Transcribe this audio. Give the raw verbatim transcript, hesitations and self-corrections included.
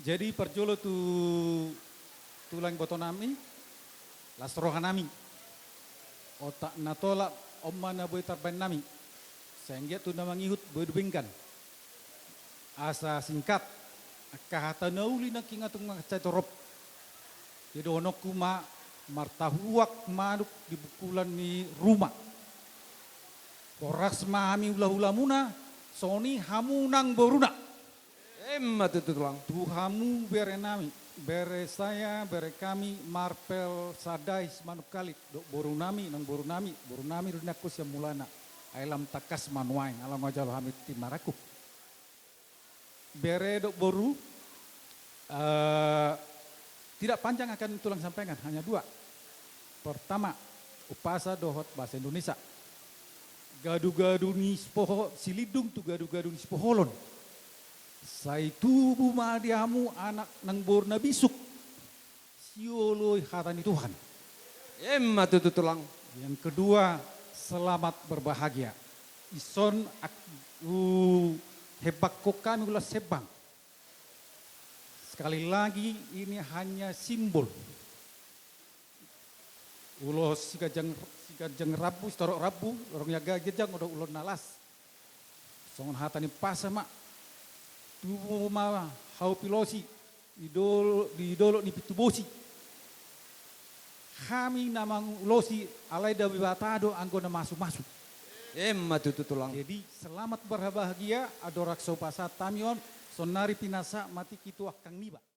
Jadi parjolo tu tulang iboto nami, las roha nami. Otak na tolap on ma na boi tarbaen nami. Sai anggiat tu na mangihut boi denggan. Asa singkat, angka hata na uli nangkin tung mansai torop. Jadi dohononku ma martahuak manuk di bungkulan ni ruma. Horas ma hami hulahulamuna, songon i hamu nang boruna. Emma tutu tulang. Tu hamu bere nami, bere saya, bere kami, Marpel Sadai Simanungkalit, dohot boru nami, nang boru nami, boru nami do nian sian mulana, ai lam tangkas ma nuaeng, ala nunga jalo hami tintin marangkup. Bere dohot boru, eh, tidak panjang akan tulang sampaikan, hanya dua. Pertama, umpasa dohot bahasa Indonesia. Gadugadu ni Sipoho-, Silindung tu gadugadu ni Sipoholon. Sai tubu ma di hamu anak nang boru na bisuk, sioloi hata ni Tuhan. Emma tutu tulang. Yang kedua, selamat berbahagia. Dison ak-, huhembangkon hami ulos hembang. Sekali lagi, ini hanya simbol. Ulos siganjang, siganjang rambu, sitorop rambu, rong i angka ganjang, dohot ulos na las. Songon hata ni umpasa ma, tubu ma hau pilosi, di dolo-, di dolok ni pintu bosi. Hami na mangulosi, alai Debata do anggo na mamasumasu. Emma tutu tulang. Jadi, selamat berbahagia, andorang so pasahat hami on, saonari pinasahat ma tingki tu angkang niba.